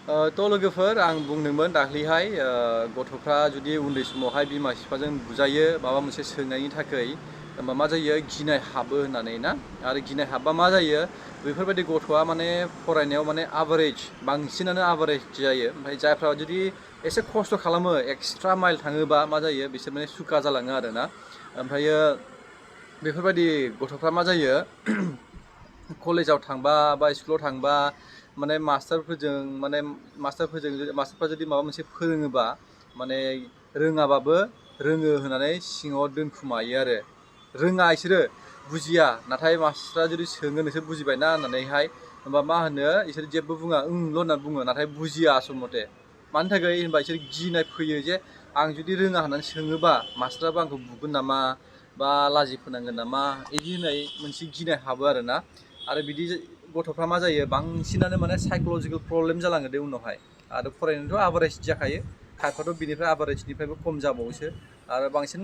थ' लोगोफोर आं बुंदोंमोन दाख्लैहाय गथ'फ्रा जुदि उन्दै समावहाय बिमा बिफाजों बुजायो माबा मोनसे सोंनायनि थाखाय होमबा मा जायो गिनाय हाबो होननानै ना आरो गिनाय हाबबा मा जायो बेफोरबायदि गथ'आ माने फरायनायाव माने आभारेज बांसिनानो आभारेज जायो ओमफ्राय जायफ्रा जुदि एसे खस्थ' खालामो एक्सट्रा माइल थाङोबा मा जायो बिसोर माने सुखा जालाङो आरोना ओमफ्रायो बेफोरबायदि गथ'फ्रा मा जायो कलेजाव थांबा बा स्कुलाव थांबा माने मास्टारफ्रा जुदि माबा मोनसे फोरोङोबा माने रोङाबाबो रोङो होननानै सिङाव दोनखुमायो आरो रोङा इसोरो बुजिया नाथाय मास्टारा जुदि सोङो नोंसोर बुजिबायना होननानैहाय होमबा मा होनो इसोर जेबो बुङा ओंल' होनना बुङो नाथाय बुजिया आसल मथे मानि थाखाय होनबा इसोर गिनाय फैयो जे आं जुदि रोङा होननानै सोङोबा मास्टाराबो आंखौ बुगोन नामा बा लाजि फोनांगोन नामा बिदि होननाय मोनसे गिनाय हाबो आरोना आरो बिदि गथ'फ्रा मा जायो बांसिनानो माने साइक'लजिकेल प्रब्लेम जालाङो दे उनावहाय आरो फरायनायाथ' आभारेज जाखायो खायफाथ' बिनिफ्राय आभारेजनिफ्रायबो खम जाबावोसो आरो बांसिन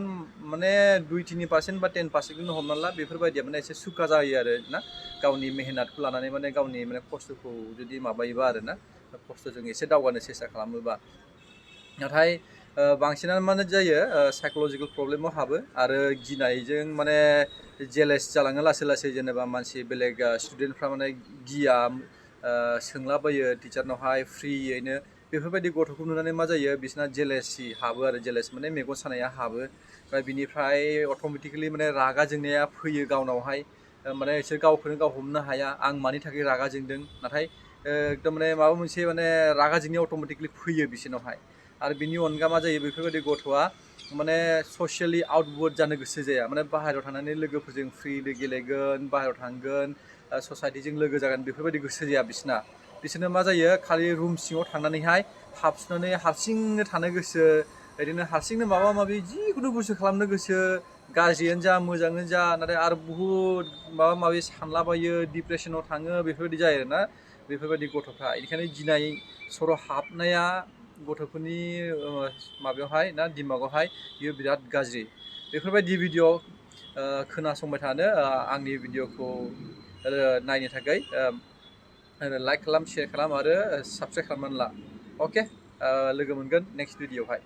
माने 2-3% बा 10%खौनो हमना ला बेफोरबायदिया माने एसे सुखा जायो आरो ना गावनि मेहनतखौ लानानै माने गावनि माने खस्थ'खौ जुदि माबायोबा आरो ना खस्थ'जों एसे दावगानो सेस्था खालामोबा नाथाय बांसिनानो माने जायो साइक'लजिकेल प्रब्लेमाव हाबो आरो गिनायजों माने जेलेस जालाङो लासै लासै जेनेबा मानसि बेलेग स्टुडेन्टफ्रा माने गिया सोंलाबायो टिचारनावहाय फ्रियैनो बेफोरबायदि गथ'खौ नुनानै मा जायो बिसोरना जेलेसि हाबो आरो जेलेस माने मेगन सानाया हाबो ओमफ्राय बिनिफ्राय अट'मेटिकेलि माने रागा जोंनाया फैयो गावनावहाय माने बिसोर गावखौनो गाव हमनो हाया आं मानि थाखाय रागा जोंदों नाथाय एकदम माने माबा मोनसे माने रागा जोंनाया अट'मेटिकेलि फैयो बिसोरनावहाय आरो बिनि अनगा मा जायो बेफोरबायदि गथ'आ माने ससियेलि आउटवर्ड जानो गोसो जाया माने बाहेरायाव थांनानै लोगोफोरजों फ्रिलि गेलेगोन बाहेरायाव थांगोन ससाइटिजों लोगो जागोन बेफोरबायदि गोसो जाया बिसोरनो मा जायो खालि रुम सिङाव थांनानैहाय हाबसोनानै हारसिंनो थानो गोसो बिदिनो हारसिंनो माबा माबि जिखुनु बुस्थु खालामनो गोसो गाज्रियानो जा मोजाङानो जा नाथाय आरो बुहुद माबा माबि सानलाबायो डिप्रेसनाव थाङो बेफोरबायदि जायो आरोना बेफोरबायदि गथ'फ्रा बेनिखायनो गिनाय सर' हाबनाया गथ'फोरनि माबायावहाय ना दिमागावहाय बियो बिराद गाज्रि बेफोरबायदि भिडिअ खोनासंबाय थानो आंनि भिडिअखौ नायनो थाखाय लाइक खालाम शेयार खालाम आरो साबसक्राइब खालामनानै ला अके लोगो मोनगोन नेक्स्ट भिडिअआवहाय